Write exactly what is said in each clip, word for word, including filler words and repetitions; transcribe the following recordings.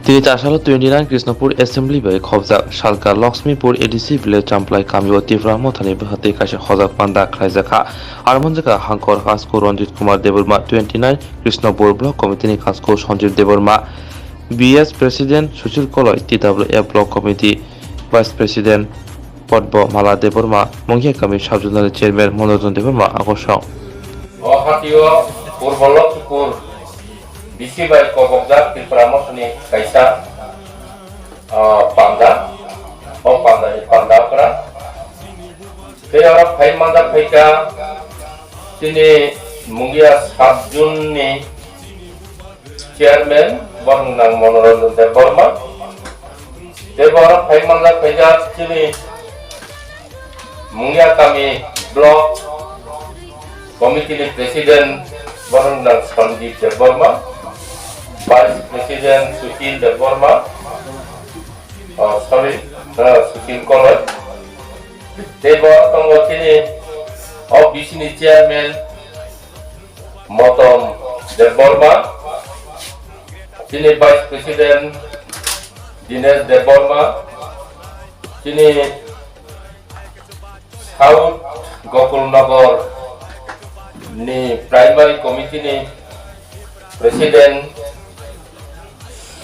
Tini chasalo twenty nine Krishnapur Assembly bai khobjak Salka Lakshmipur A D C village Champlai kamio Tipra Mothani bwhatwi kaisa hojak panda khlaijakha. Aro manjakha Hangkor Kasko Ranjit Kumar Debbarma, twenty nine Krishnapur Block Committee ni Kasko Sanjib Debbarma, B S President Sushil Koloi, T W F Block Committee Vice President Podbo Mala Debbarma, Mungya Kami Sub Zonal Chairman Monoranjan Debbarma, Akosong. O hatio Purbo Lakshmipur B C bai kobokjak Tipra Mothani kaisa, ah, panda, o panda ni panda okra. Tei oro phai manjak phaikha chini Mungia sub zone ni chairman borok nang Monoranjan Debbarma. Tei borok phai manjak phaikha chini Mungia kami block committee ni president borok nang Sanjib Debbarma, vice president Sushil Debbarma, oh, sorry, uh, Sushil Koloi. Tei borok tongo chini O B C ni chairman Motom Debbarma, chini vice president Dinesh Debbarma, chini South Gokulnagar ni Primary Committee ni President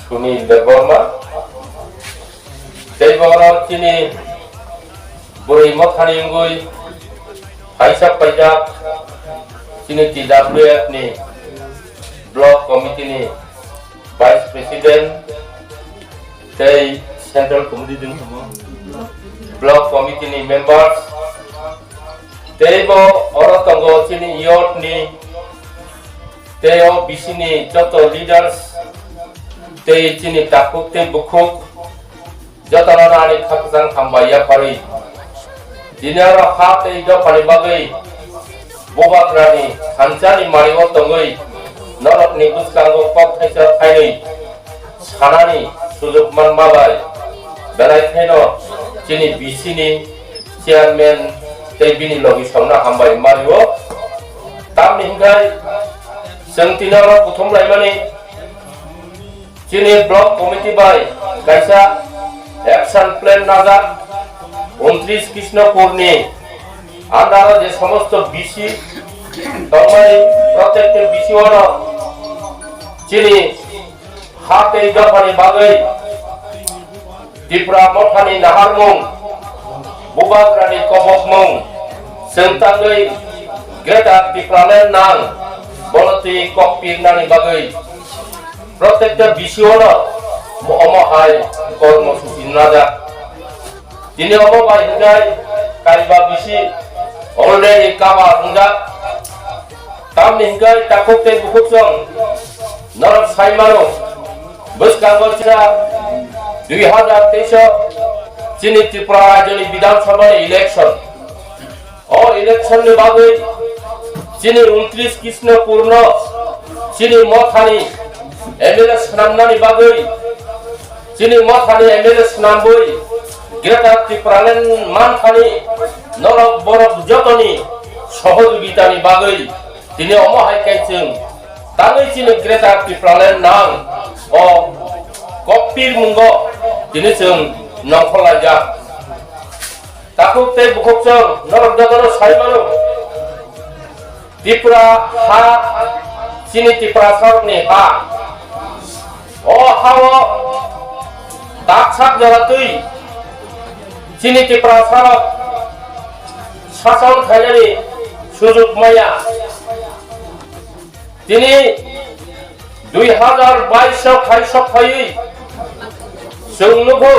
Sunil Debbarma, tei borok chini bwrwi mothani wngwi phaisa paijak chini T W F ni Block Committee ni Vice President tei Central Committee ni Block Committee ni members, tei bo oro tongo chini youth ni, tei O B C ni joto leaders, tei chini takhuk tei bukhuk, jotono ani khakchang hambai yapharwi. Tini oro ha tei dophani bagwi bubagrani thansani mario tongwi norokni bwskango kok thaisa thainwi sanani sujuk manma bai belai kheno chini B C ni chairman tei bini logisongno hambai mario. Tamni hwnkhe chwng tini oro kuthum laimani chini block committee bai kaisa action plan najak, untris Krishnapur ni under o je somosto B C tongmani, protekte B C o no chini ha tei dophani bagwi Tipra Mothani naharmung, bubagrani kobokmung, chwng tangwi Greater Tipraland nang, bono twi kok pirnani bagwi protekta B C o no omo hai kormo suchi najak. Tini omo bai hwnkhe kaiba B C already cover wngjak. Tamni hwnkhe takhuk tei bukhuk chwng norok sai mano, bwskango chwra dui hazar teis o chini Tripura rajyoni Bidhan Sabha ni election. O election ni bagwi chini untris Krishnapur no chini mothani M L A swnamnani bagwi, chini mothani M L A swnambwi Greater Tipraland manthani norok borok jotoni sohojogitani bagwi tini omo hai khe chwng tangwi chini Greater Tipraland nang o kokpir mungo tini chwng nongkhorlaijak. Takhuk tei bukhuk chwng norok jotono sai mano. Tripura ha, chini Tiprasarokni ha. O hao tak sak jora twi chini Tiprasarok sason khainani sujuk maya. Tini dui hazar bais o phai sok phaiwi chwng nukgo,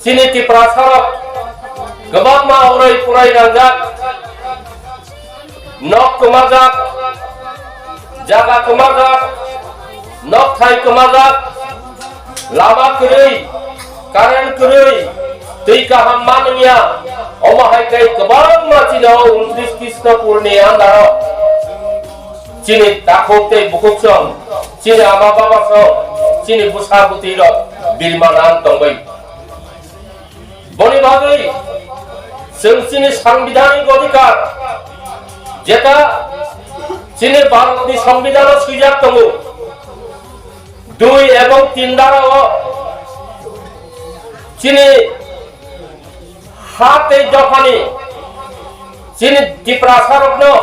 chini Tiprasarok kwbangma urai purai nangjak, nok kwmajak, jaga kwmajak, nokthai kwmajak, lama kwrwi, current kwrwi, twi kaham manwngya, omo hai khe kwbangma chini o untris Krishnapur ni under o chini takhuk tei bukhuk song, chini ama baba song, chini bwsa bwtwi rok birma nang tongwi. Boni bagwi chwng chini sangbidhanik odhikar, jeta chini Bharatni Sangbidhano swijak tongo, dui Tindara o chini ha tei dophani chini Tiprasa rokno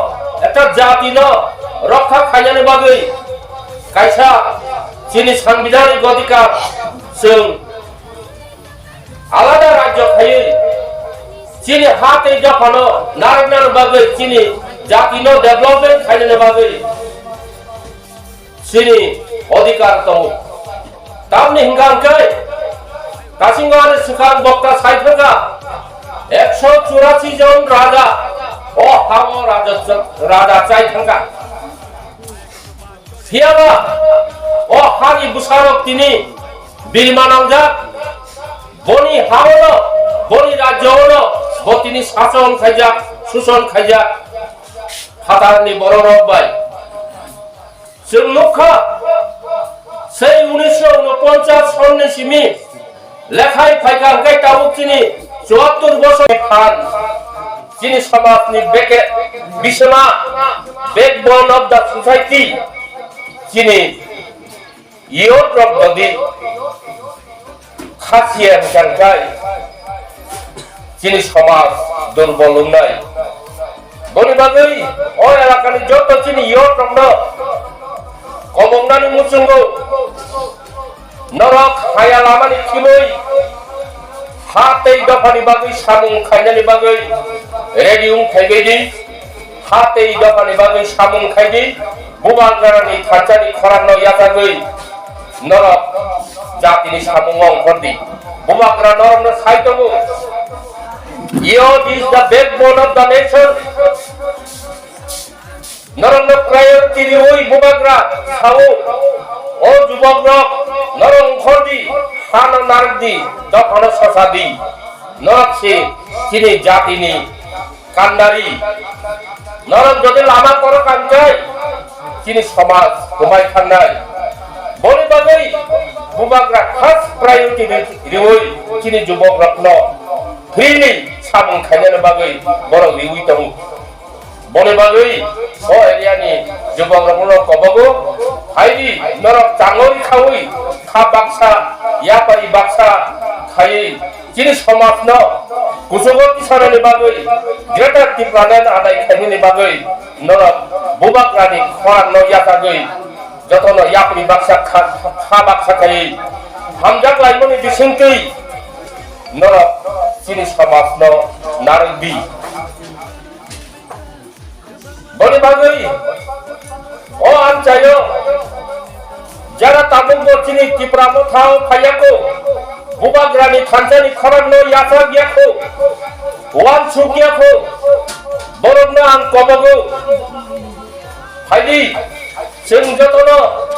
ekta jati no rokha khainani bagwi kaisa chini sanbidhanik odhikar chwng alada rajyo khaiwi chini ha tei dophano narwknani bagwi chini jatino development khainani bagwi chini odhikar tongo. Tamni hwnkha hwnkhe kasingo ani swkang bokta sai thangkha ekso churasi jon raja o hao raja, raja chai thangkha. Phiyaba o hani bwsarok tini birma nangjak, boni haono, boni rajyono bo tini sason khaijak, suson khaijak phatarni bororok bai. Chwng nukha, sei unisho unoponchas sonni simi lekhai phaikha hwnkhe tabuk chini chuattor bosor phan chini samajni beke bisema backbone of the society chini youth rok dodi khasiya hwnkhe chini samaj durbol wngnai. Boni bagwi o elakani joto chini youth rokno komongnani muchungo norok haya lamani khimwi ha tei dophani bagwi samung khainani bagwi ready wng phaibai di. Ha tei dophani bagwi samung khai di. Bubagrani thansa ni khorang no yachagwi norok jatini samung ongkhor di. Bubagra norok no sai tongo. Youth is the backbone of the nation. Norokno priority riwi Bubagra sao, o jubok rok, norok ongkhor di, hano narwk di, dophano sosa di. Norok se chini jatini kandari. Norok jodi lama korok kanjai, chini somaj kwmai thangnai. Boni bagwi Bubagra first priority riwi chini jubok rokno freely samung khainani bagwi borok riwi tongo. Boni bagwi o area ni jubok rokno kobogo, phaidi norok changori khawi kha baksa, yapari baksa khaiwi chini somajno kuchugo tisarani bagwi, Greater Tipraland adai khainani bagwi norok Bubagrani khorangno yachagwi jotono yapri baksa kha, kha baksa khaiwi hamjak laimani bisingtwi norok chini somajno narwk di. Boni bagwi o amchaio jara tabukbo chini Tipra Mothao phaiyakho, Bubagrani thansani khorangno yachak yakho, uansuk yakho, borokno ang kobogo. Phaidi, chwng jotono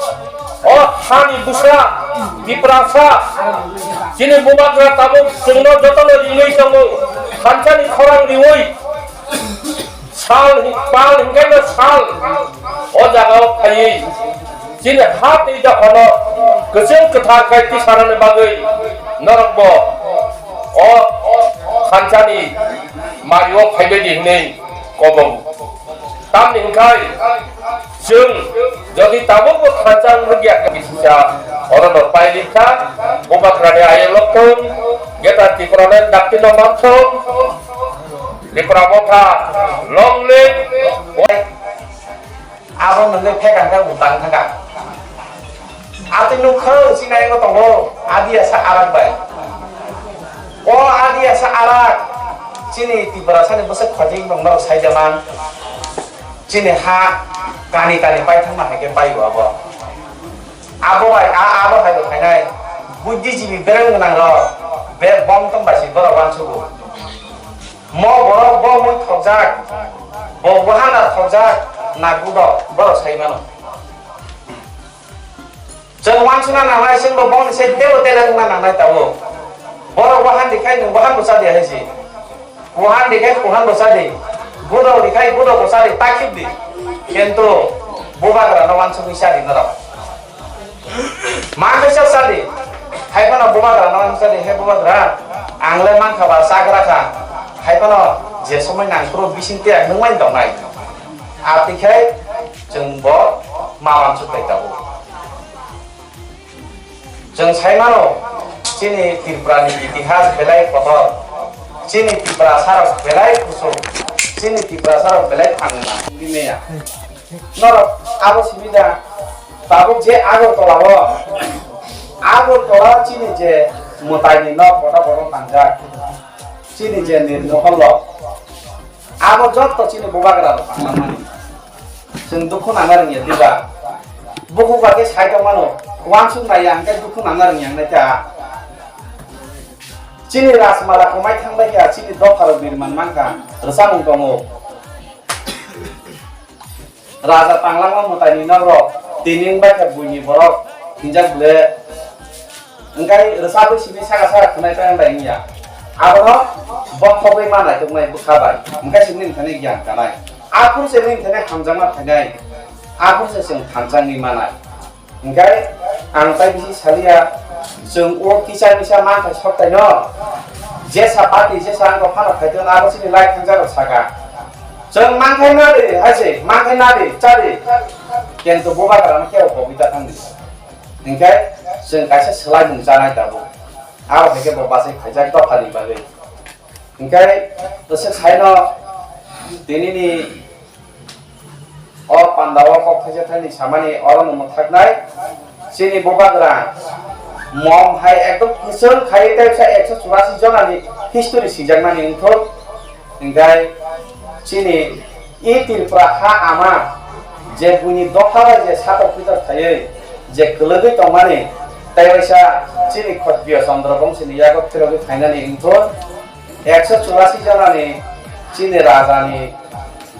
o hani bwsa, Tiprasa, chini Bubagra tabuk chwngno jotono ringwi tongo, thansani khorang riwi. Sal hi-, pal hinkaino sal o jagao phaiwi chini ha tei dophano kwchwng kwthar khai tisarani bagwi norokbo o thansani mario phaibaidi hwnwi kobogo. Tamni hwnkhai chwng jodi tabukbo thansa wngya khe bisingsa orono pairikha, Bubagrani ayang lokthung, Greater Tipraland daktino manthung. Tipra Motha, long live. Abo nungwi phekang khe utang thangkha. Atwi nukha, chini ayang tongo, Adi Asa Arak bai. O Adi Asa Arak, chini Tiprasani bwswk khotik nong norok sai jaman. Chini ha kani kani pai thangma hai khe pai bo abo. Abo bai a abo hai bo khainai. Buddhijibi bereng gwnang rok be bom tong bai si borok uansugo. Mo borok bo mui thokjak, bo wahana thokjak, na gudo borok sai mano. Chwng wansukna nangnai, chwngbo bongni se tebo tele wngna nangnai tabuk. Borok wahan di khai nwng wahan bo cha di hai si. Wahan di khai wahan bo cha di. Gudo di khai gudo bo cha di, ta khib di. Kintu bubagra no wansukwi cha di norok. Ma khe cha cha di. Hai phano bubagra no wansuk cha di, he bubagra. Ang le mankha ba chagra kha. Hai phano je somoi nang phuru bising te ang nwng mai tongnai. Ati khai chwng bo ma wansuk lai tabuk. Chwng sai mano, chini Tripura ni itihas belai kotor, chini Tiprasa rok belai kuchuk, chini Tiprasa rok belai thangma. Wngwi maya. Norok abo simi da, tabuk je Agartala o, Agartala chini je mwtai ni nok kotor kotor tangjak, chini je nirmohol rok, abo jotto chini bubagra rok tangmani. Chwng dukhu nangna rwngya diba? Bukhuk ba khe sai tongmano, uansuk naiya hwnkhe dukhu nangna rwngya wngnai kha. Chini Rajmala kwmai thangbai kha, chini dopharok birman mankha, rwchapmung tongo. Raja tanglangma mwtaini nokrok, tini wngbai kha buini borok, hinjak ble. Hingkai rwchapwi simi saka saka khwnai pai bai wngya. Abono bokhogwi ma naituknai bwkha bai. Hingkai se nini thani giyan kanai. Aphuru se nini thani hamjakma phainai. Aphuru se chwng thansa wngwi manai. Hingkai ang tai bisi saliya, chwng o kisa misa manthai soktaino. Jesa party, jesa ang phano phaitwng abo chini lai thangjak rok saka. Chwng mankhai na de, hai se, mankhai na de, cha de. Kento bubagra no kebo kobita thang di. Hingke chwng kaisa swlaimung chanai tabuk. Abo hai khe bo bachai khaijak dophani bagwi. Hingke bwswk saino tinini o pandao kok thaisa thaini samani orono mwthaknai. Chini bubagra mom hai ekdom kwchwng khai tei sa ekso churasi jonani history swijakmani wngthok. Hingke chini E Tripura ha ama je buini dopha bai je satok pitok khaiwi je kwlwgwi tongmani, tei waisa chini Khotpiyo Chandra Bongsi ni yago phirogwi phainani wngkho ekso churasi jonani chini rajani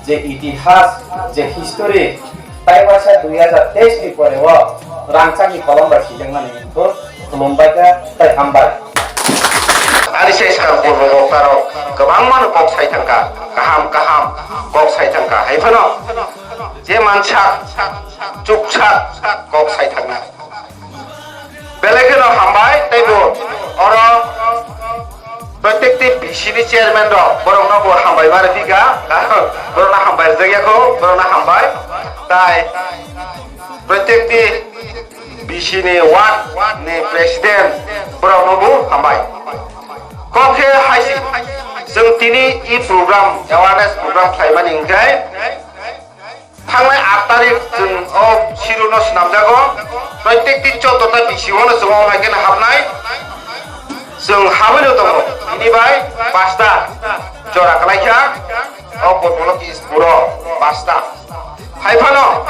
je itihas, je history, tei waisa dui hajar teis ni pore o rangchakni kolom bai swijakmani wngkho. Khulumbai kha tei hambai. Ani se skang purbo boktarok kwbangmano kok sai thangkha, kaham kaham kok sai thangkha. Hai phano je mansak, chuksak kok sai thangna. Belai kheno hambai, teibo oro protekti B C ni chairman rok, borokno bo hambai ma rwphi kha, borokno hambai rwjakya kho, borokno hambai. Tai protekti B C ni ward ni president, borokno bo hambai. Kok khe hai se, chwng tini e program, awareness program khlaimani hwnkhe, thangnai aat tarik chwng o siru no swnamjago, protekti choddo ta B C o no chwng o hai khe no hapnai, chwng habwi no tongo, tini bai pasta jora kwlai kha. O Potmoloki Ispuro pasta. Hai phano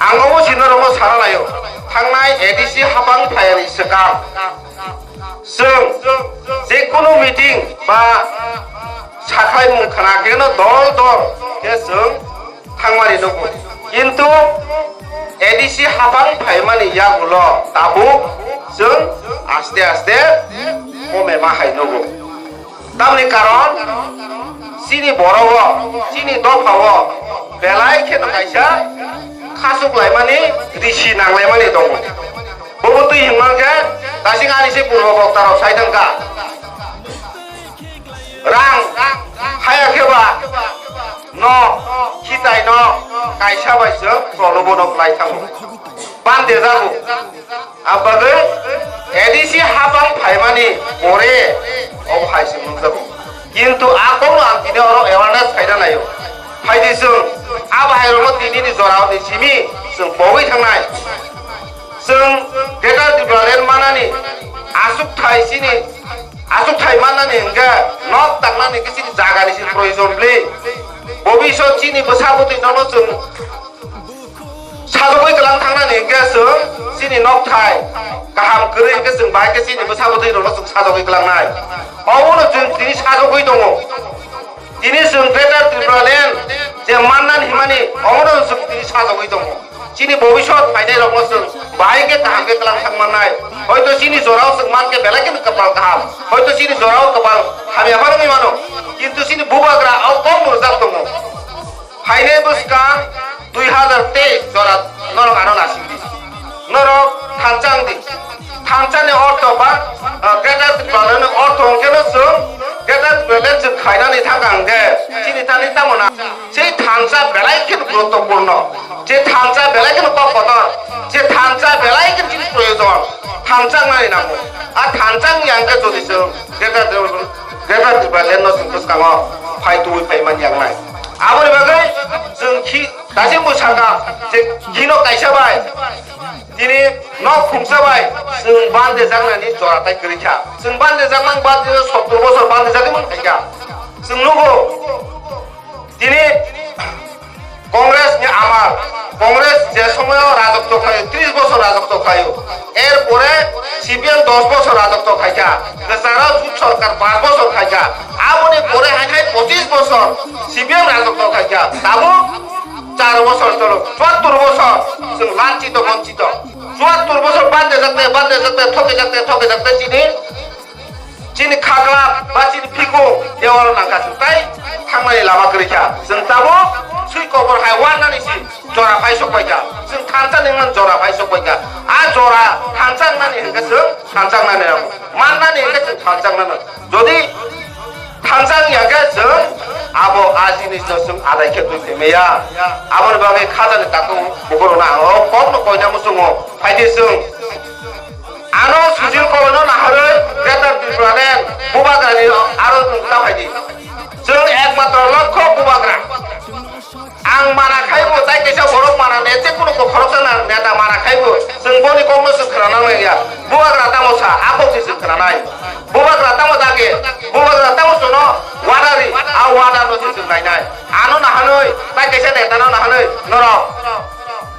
ang obo sino rogo sana laio. Thangnai A D C hapang phayani swkang. Chwng je kono meeting ba sakhlai mung khna khe no dol dol khe chwng thangmani nugo. Kintu A D C hapang phaimani yagulo tabuk chwng aste aste kome ma hai nugo. Tamni karon chini borogo, chini dophao belai kheno kaisa khasuk laimani, risi nang laimani tongo. Bobo twi hwnma khe dasing ani se purbo boktarok sai thangkha. Rang haya khe ba no khitai no kaisa bai se prolobo no klai thango. Bande jago. Abagwi A D C hapang phaimani pore obo hai se nukjago. Kintu a kokno ang tini oro awareness khaina naio. Phaidi chwng a bahairokno tinini jorao ni simi chwng pogwi thangnai. Chwng Greater Tipraland manani aswk thai chini, aswk thai mannani hwnkhe nok tangnani hwnkhe chini jagani se proyojon bli. Bobisot chini bwsa bwtwi nono chwng sajagwi kwlang thangnani hwnkhe chwng chini nokthai kaham kwrwi hwnkhe chwng bahai khe chini bwsa bwtwi rokno chwng sajagwi kwlangnai. Obono chwng tini sajagwi tongo. Tini chwng Greater Tipraland je mannani himani obono chwng tini sajagwi tongo. Chini bobisot phainai rokno chwng bahai khe kaham khe kwlang thang mannai. Hoito chini jorao chwng mankhe belai kheno kwpal kaham. Hoito chini jorao kwpal hamya phano wngwi mano. Kintu chini bubagra o kok no rwjak tongo. Phainai bwskang dui hazar teis jora norok ano nasing di. Norok thansa wng di. Thansa ni ortho ba, ah, Greater Tipraland ni ortho hwnkhe no chwng Greater Tipraland chwng khainani thangkha hwnkhe chini thani tamo na. Sei thansa belai kheno guruttopurno. Je thansa belai kheno kok kotor. Je thansa belai kheno chini thanchang nai nango. A thanchang yang khe jodi chwng Greater Tripura, Greater Tripura Land no chwng bwskango phai tubui phai man yang nai. Aboni bagwi chwng khi dasimbo saka je khino kaisa bai tini nok khungsa bai chwng bande jaknani jora tai kwrwi kha. Chwng bande jakmang bande sottor bosor bande jagwi man khaikha. Chwng nugo tini Congress ni amal, Congress je somoyo rajotw khlaio, tris bosor rajotw khlaio, er pore C P M dos bosor rajotw khaikha, kwcharo jut sorkar panch bosor khaikha, aboni pore hai hai pochis bosor C P M rajotw khaikha, tabuk char bosor cholo, chuattor bosor chwng lanchito bonchito, chuattor bosor bande jakte, bande jakte, thoke jakte, thoke jakte chini Chini khagla ba chini phikung dewal nangkha chwng tai thangnani lama kwrwi kha. Chwng tabuk swi kobor hai wanani si jora phai sok bai kha. Chwng thansa ningman jora phai sok bai kha. A jora thansa wngnani hwnkhe chwng thansa wngnani nango. Mannani hwnkhe chwng thansa wngnani. Jodi thansa wngya khe chwng abo a jinisno chwng adai khe twi twi maya. Aboni bagwi khajani takhuk bukurokno ang o kokno koina muchungo. Phaidi chwng Ano Sujil Koloi no naharwi Greater Tripura Land Bubagrani aro nwng ta phaidi. Chwng ekmatro lokho Bubagra. Ang mana khaibo tai kaisa borok mana ne je kuno ko khoroksa na neta mana khaibo. Chwng boni kokno chwng khwna nang ya. Bubagra tamo sa, a kok se chwng khwna nai. Bubagra tamo dage, Bubagra tamo sono wadari, a wada no se chwng nai nai. Ano naharwi tai kaisa neta no naharwi norok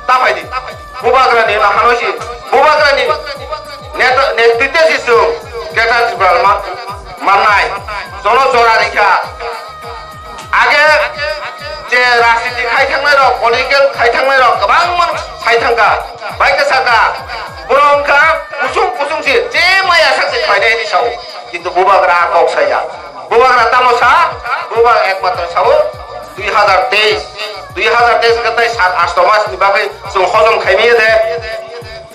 ta phaidi. Bubagrani hano si, Bubagrani neta, netritwe si chwng Greater Tripura ma-, mannai, jono jora rikha. Age je rajniti khai thangnai rok, political khai thangnai rok kwbangma sai thangkha, bai khe sakha, borok wngkha kusung kusung si, je maya sak se khlainai hinwi sao, kintu Bubagra a kok saya. Bubagra tamo sa, Bubagra ekmatro sao, dui hazar teis, dui hazar teis hwnkhe tai sat asto mas ni bagwi chwng hojom khaimaya de,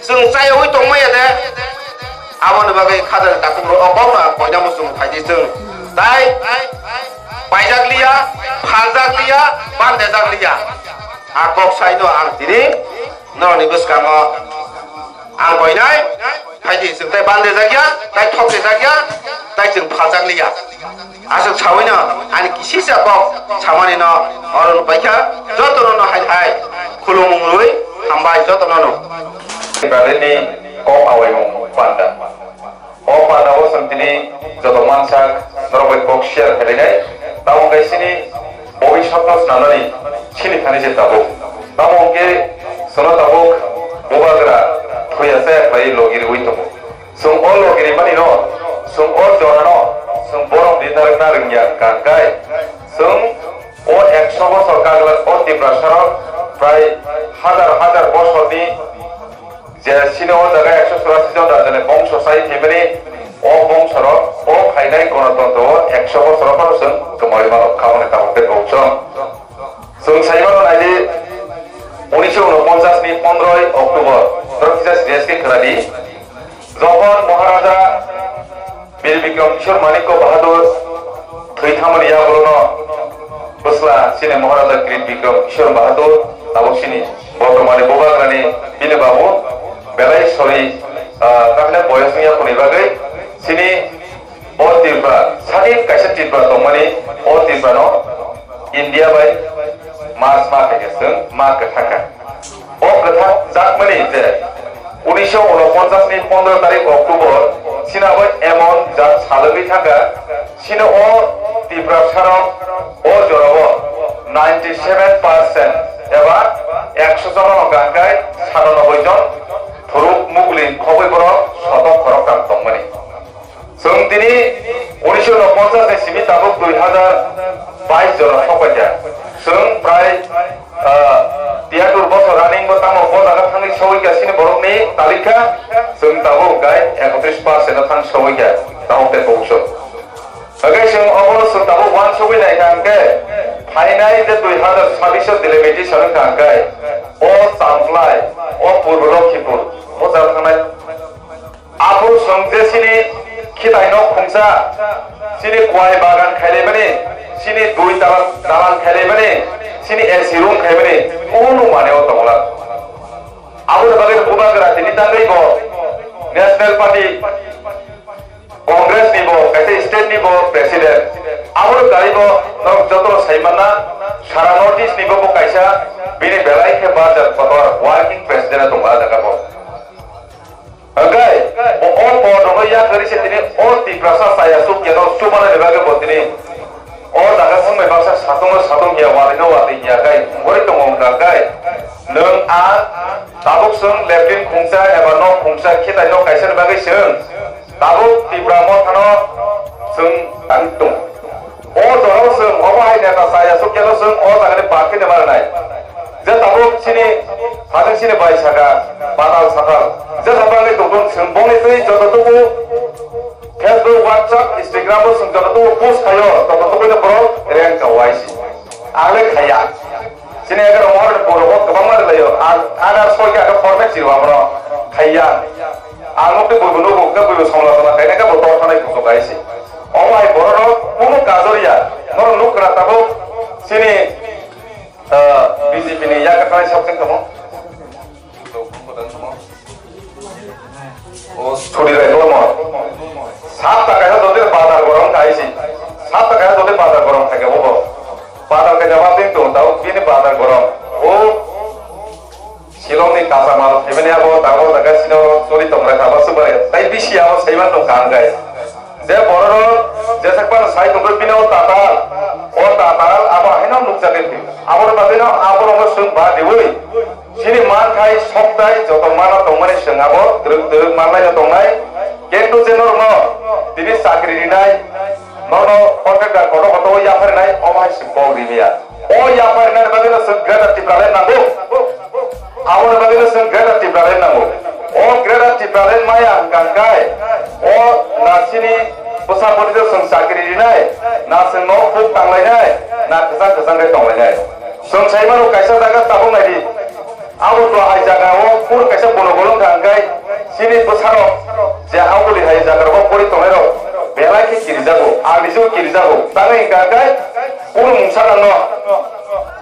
chwng chaywi tongmaya de, aboni bagwi khajani takhuk rok o kokno ang koina muchung phaidi chwng. Tai paijak liya, phaljak liya, bandejak liya. A kok saino ang tini norokni bwskango ang koinai, phaidi chwng tai bandejak ya, tai thokdejak ya, tai chwng phaljak liya. Aswk sawi no ani kisisa kok samani no oro no paikha, joto no no hai hai khulumung rwi hambai joto no no. Bale ni kok awai mung panda. O panda o chwng tini joto mansak norok bai kok share khainai. Tamo kai sini bobiswt no swnamnani sini thani je tabuk. Tamo hwnkhe sono tabuk Bubagra thuya chaya khlai logi rwi tongo. Chwng o logirimanino, chwng o jorano, chwng borok ni narwkna rwngya hwnkha hwnkhe, chwng o ekso bosor kagwlak o Tiprasarok prai hazar hazar bosorni je chini o jaga ekso churasi jon rajani bongso chai phaimani, o bongsorok o khainai gonotontro o ekso bosoro phano chwng kwmaui mano kha hwnwi tabuk tei kok chwng. Chwng sai mano naidi, unisho unoponchas ni pondroi October, norok kisa serious khe khwnadi. Jokhon Maharaja Bir Bikram Kishore Manikya Bahadur thwi thangmani yagulono bwsla chini Maharaja Krit Bikram Kishore Bahadur tabuk chini bortomani Bubagrani bini babu belai sori, ah, tamni boyos wngya phunui bagwi chini o Tripura sadi kaisa Tripura tongmani o Tripura no India bai ma sma khe chwng ma kwthakha. O kwthak jakmani je unisho unoponchas ni pondro tarik October chini abo emon jat salogwi thangkha, chini o Tiprasarok o jorao ninety seven percent eba ekso jon no hwnkha hwnkhe satanoboi jon thuruk mugulin khobwi borok sotok khoroktham tongmani. Chwng tini unisho unoponchas ni simi tabuk dui hazar bais jora sokphaikha. Chwng prai, ah, tiyatur bosor running bo tamo bo jaga thangwi sogwi kha chini borokni talikha. Chwng tabuk gai ekotris percent no thang sogwi kha. Tamo tei kok chwng. Hwnkhe chwng obono chwng tabuk uansugwi naikha hwnkhe phainai je dui hazar sabbish o delimitation wngkha hwnkhe o Champlai, o Purbo Lokhipur, o jaga thangnai Aphuru chwng je chini khitai nok khungsa, chini kuai bagan khailaimani, chini dui dalan, dalan khailaimani, chini A C room khaimani, kunu mane o tongla. Aboni bagwi Bubagra tini tangwi bo National Party, Congress ni bo kaisa state ni bo president. Abo kari bo norok joto sai manna, sara North East ni bo bo kaisa bini belai khe barjak kotor working president tong a jaga bo. Hwnkhe bo o por no ya kari se tini o Tiprasa saya suk ya no sumana ni bagwi bo tini o jaga sumai baksa satung no satung ya wali no wali ya kai ngori tongo hwnkha kai nwng a tabuk swng latrine khungsa eba nok khungsa khitai nok kaisa ni bagwi swng. Tabuk Tipra mothano chwng tang tung. O jorao chwng obo hai neta chaya sukya no chwng o jaga ni party ni manai. Je tabuk chini hajeng chini bai saka badal sakal. Je sabang ni tongtong chwng bongni twi joto tuku Facebook, WhatsApp, Instagram o chwng joto tuku post khayo joto tuku no borok reng ka waisi. Ang le khaya. Chini egaroh mohor ni borok o kwbangma rwlaio. Ang, ang ar soi khe ang format chiro abono khaiya. Ang nukni buibo nugo, hwnkhe buibo somlosona khainai khe bo tor thanai kuchuk hai se. Omo hai borok rok kunu kajor ya. Norok nuk kwna tabuk chini, ah, B J P ni yak kwthai sak chwng tongmo. O suri bai tongmo. Sat ta kaisa jodi bazar gorong khai si. Sat ta kaisa jodi bazar gorong khai bo. Bazar khai jaba tin tong tao bini bazar gorong. O Shillong ni kasa mal family abo tabo jaga sino choli tongra kha ba subare. Tai bisi abo saiman tong kan gai. Je borok rok je sakpan sai tongwi bini o tatal, o tatal abo haino nukjagwi phi. Aboni bagwino aborokno chwng ba diwi. Chini manthai soktai joto mana tongmani chwng abo twrwk twrwk manlaino tongnai. Kintu je norokno tini chakri rinai, norokno contractor kotor kotor yapharinai, omo hai chwng kok rimiya. O yapharinani bagwino chwng Greater Tipraland nango. Aboni bagwino chwng Greater Tipraland nango. O Greater Tipraland maya hwnkha hwnkhe o na chini bwsa bwrwino chwng chakri rinai, na chwng nok phuk tanglainai, na kwchang kwchang khe tonglainai. Chwng sai mano kaisa jaga tabuk nai di. Abo to hai jaga o kunu kaisa bono bolong kha hwnkhe chini bwsarok je hauguli hai jaga rogo pori tongnai rok belai khe kirijago, ang ni sio kirijago. Tangwi hwnkha hwnkhe kunu mungsa nangno.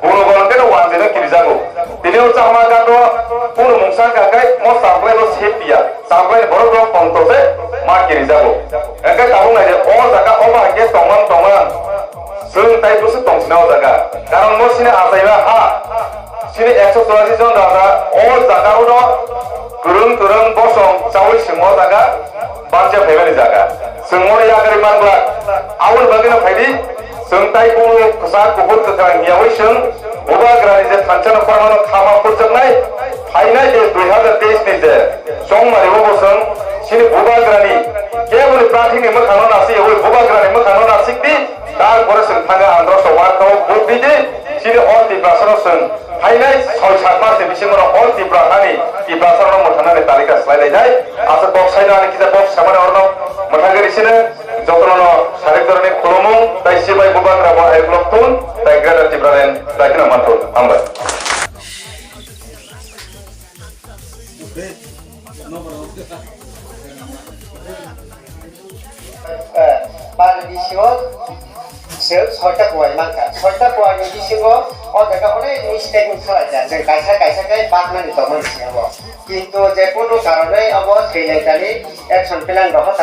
Bono bolong khe no wanjeno kirijago. Tini o chama gato kunu mungsa hwnkha hwnkhe mo samplai no sep ya. Samplai ni borok rok tong to se ma kirijago. Hwnkhe tabuk nai di o jaga o bahai khe tongmang tongmang. Chwng tai bwswk tong sina o jaga. Karon mo sini achaima ha. Sini ekso churasi jon raja o jaga uno kwrwng kwrwng bosong chawi simo jaga baksa phaimani jaga. Chwng mo yakarwi manglak. Aboni bagwino phaidi chwng tai kunu kwchak kuphur kwkhrang hiyawi chwng Bubagrani je thansa no kwrwngno khama phurjaknai phainai je dui hazar teis ni je chongmari o bo chwng sini Bubagrani keboni prathini mwkhangno nasi yawi Bubagrani mwkhangno nasik di. Tarpore chwng thangwi andro so warta o vote di di, chini o Tiprasa no chwng phainai soi sat mas ni bisingo no o Tiprasa ni Tiprasa no mwthangnani talika swlai lainai. Aswk kok saino ani kisa kok samani orno mwthangwi risino jotono no sarik doroni khulumung tai sibai Bubagra bo ayuk lok thun tai Greater Tipraland tai kheno man thun. Hambai. Bani bisingo se soita kuwai mankha. Soita kuwai ni bisingo o jaga onek mistake wng khalai jak. Jeng kaisa kaisa khe bakmani tongmani siyamo. Kintu je kunu karonwi obo thwilaitani action plan rohor